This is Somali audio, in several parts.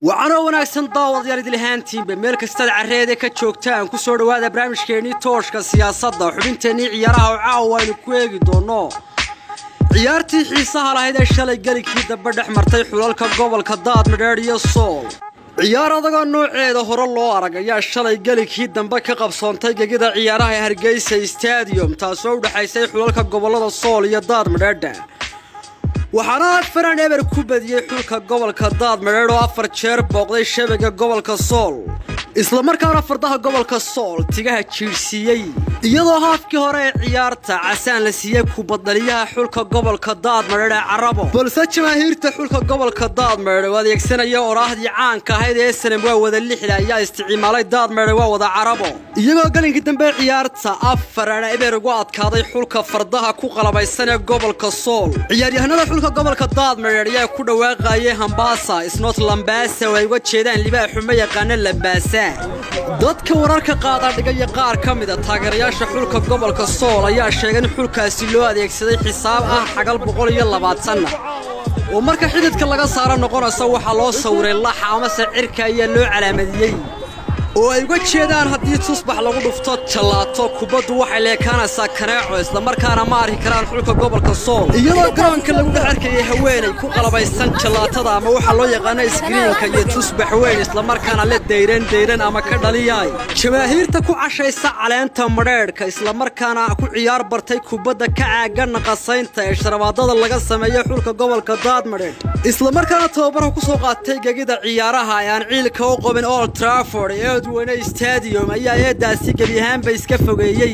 Wacanoo wanaagsan daawadayaal idil ahaantiinba meel kastaad carreede ka joogtaan ku soo dhowaada barnaamijkeennii tooshka siyaasadda, xubinteennii ciyaaraha oo caawa aynu ku eegi doonno ciyaartii xiisaha lahayd ee shalay gelikii dambe dhex martay xulalka gobolka Daadmadheedh iyo Sool. Ciyaar adagoo nooceeda hore loo arag ayaa shalay gelikii dambe ka qabsoontay gegida ciyaaraha ee Hargeysa Stadium, taasoo u dhexaysay xulalka gobollada Sool iyo Daadmadheedh. Waxaana 4-0 ku badiyey xulka gobolka Daadmadheedh oo 4 jeer booqday shabaga gobolka Sool, islamarkaana fardaha gobolka Sool tigaha jiirsiiyey, iyadoo haafkii hore ee ciyaarta casaan la siiyey kubaddhaliyaha xulka gobolka Daadmadheedh ee Carabo. Balse jamaahiirta xulka gobolka Daadmadheedh oo adeegsanaya oraahdii caanka ahayd ee Sanam waa wada lixda ayaa isticmaalay Daadmadheedh waa wada Carabo, iyagoo galinkii dambe ciyaarta 4-0 ugu adkaaday xulka fardaha ku qalabaysan ee gobolka Sool. Ciyaaryahanada xulka gobolka Daadmadheedh ayaa ku dhawaaqayay Hambasa isnot Lambasa oo ay uga jeedaan libaaxu ma yaqaana Lambasa. Dadka wararka qaada dhigaya qaar ka mid a taageerayaasha xulka gobolka Sool ayaa sheegay in xulkaasi loo adeegsaday xisaab ah xagal 120 oo marka xididka laga saaro noqonaysa waxaa loo sawiray laxa amase cirka ayaa loo calaamadiyey, oo ay uga jeedaan haddii tusbax lagu dhufto jallaato kubaddu waxay leekaanaysaa kaneeco, islamarkaana ma arki karaan xulka gobolka Sool. Iyadoo garoonka lagu dhex arkayay haweenay ku qalabaysan jallaatada ama waxaa loo yaqaana iskriinka iyo tusbax weyn, islamarkaana la dayran dayran ama ka dhaliyay. Jamaahiirta ku cashaysa caleenta madheedhka islamarkaana ku ciyaar bartay kubadda ka caaga naqasaynta ee sharabaadada laga sameeyo xulka gobolka Daadmadheedh, islamarkaana tababarka ku soo qaatay gegida ciyaaraha ee aan ciilka u qabin Old Trafford ee Edwene Stadium ayaa eedaasi gebi ahaanba iska fogeeyey.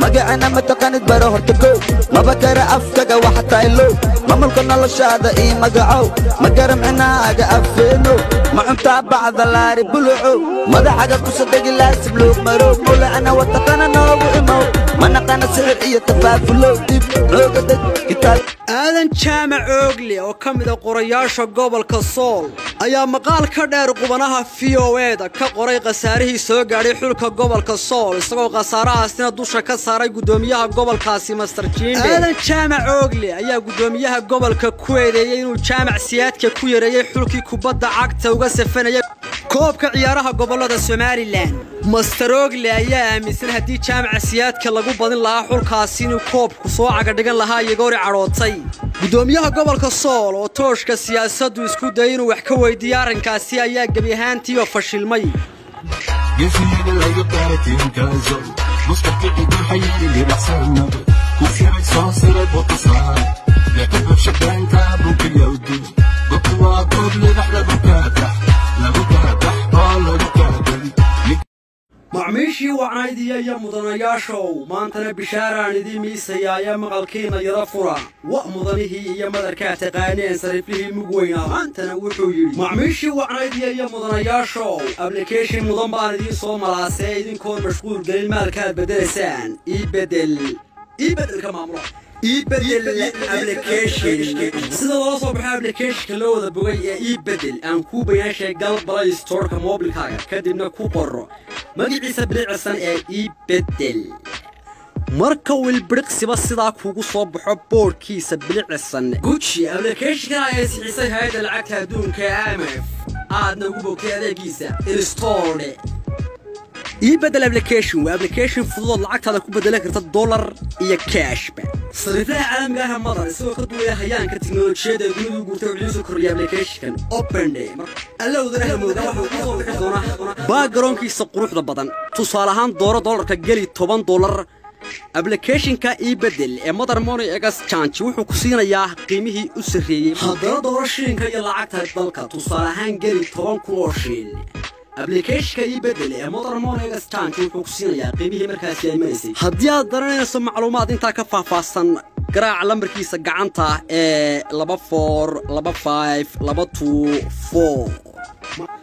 Magacana ma taqaanid, baro horta gow maba kara afkaga waxa tahay low maamulka noloshaada ii magacow ma garamcinaaga afeeno ma cuntaa bacda laari bulucow madaxaga kusadegi laasibluug marow mulacna wataqana noogu imow ma naqana sixir iyo tafaafulow dib nooga deg kitaab. Aadan Jaamac Oogle oo ka mid a qorayaasha gobolka Sool ayaa maqaal ka dheer qubanaha VOA-da ka qoray khasaarihii soo gaadhay xulka gobolka Sool, isagoo khasaarahaasina dusha ka saaray guddoomiyaha gobolkaasi Master Jinde. Aadan Jaamac Oogle ayaa guddoomiyaha gobolka ku eedeeyey inuu Jaamac Siyaadka ku yareeyey xulkii kubadda cagta uga safanayay koobka ciyaaraha gobollada Somalilan. Master Oogle ayaa aaminsan haddii Jaamaca Siyaadka lagu badin lahaa xulkaasi inuu koobku soo cagadhigan lahaa, iyagoori cadhootay. Guddoomiyaha gobolka Sool oo tooshka siyaasaddu isku dayay inuu wax ka weydiiyo arrinkaasi ayaa gebi ahaantiiba fashilmay. Macmiishii wacnaydiya iyo mudanayaashow, maantana bishaaraan idiin miisayaa ee maqalkiina yaro fura. Wa mudanihii iyo madarkaa taqaaneen sariiflihii mug weynaa maantana wuxuu yidhi: macmiishii wacnaydiya iyo mudanayaashow, ablication mudan baan idiin soo malaasee idinkoon mashquul gelin maalkaad beddelaysaan ii beddel, ii beddelka maamula, ii bedel application. Sida loola soo baxo applicationka loo wada bogay ee ii bedel aan kuu bayaashay, gal Play Storeka moobilkaaga, kadibna ku qoro magaciisa bilicsan ee ii bedel. Marka wilbiriqsiba sidaa kuugu soo baxo boodhkiisa bilicsan guji. Applicationkan ayaa sixisay hay-adda lacagta adduunka ee IMF, aadna ugu bogtay adeegiisa installed. Ii bedel application waa application fududood lacagtaada ku bedelan karta dollar iyo cashba. Sariiflaha caalamiga ah Madar isagoo ka duulaya hayaanka tiknolojiyadda ee dunidu guurtay wuxuu soo kordhiyay applicationkan open day. Allowdana hamooga waxuu ku soo bixi doonaa backgroundkiisa quruxda badan. Tusaale ahaan, dooro dollarka, geli $10. Applicationka ii bedel ee Madar Money Exchange wuxuu ku siinayaa qiimihii u sarreeyey. Haddana dooro shilinka iyo lacagta dalka, tusaale ahaan geli 10,000 oo shilin. Applicationka ii bedel ee Modern Money Exchange wuxuu ku siinayaa qiimihii markaasi ay maraysay. Haddii aad daranayso macluumaad intaa ka faahfaahsan, garaaca lambarkiisa gacanta ee 2 4 2 5 2 2 4.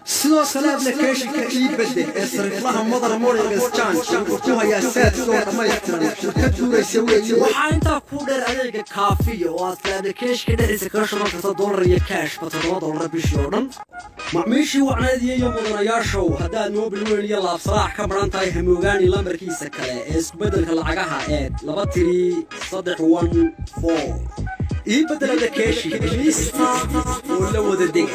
Sidoo kale applicationka ii bedel ee sariiflaha Modern Money Exchange wuxuu ku hayaa saadka oo dhammaystiran shirkad guuraysa weeye. Waxaa intaa ku dheer adeega kaafiya oo aad applicationka dhexdiisa kaga shuban karto dollar iyo cash ba $7 bishii oo dhan. Macmiishii wacnaydiya iyo mudanayaashow, haddaad moobil weyn iyo laabsalaax ka baran tahay, hamoogaani lambarkiisa kale ee isku beddelka lacagaha ee 2 3 3 1 4. Ii bedel application oo la wada deg.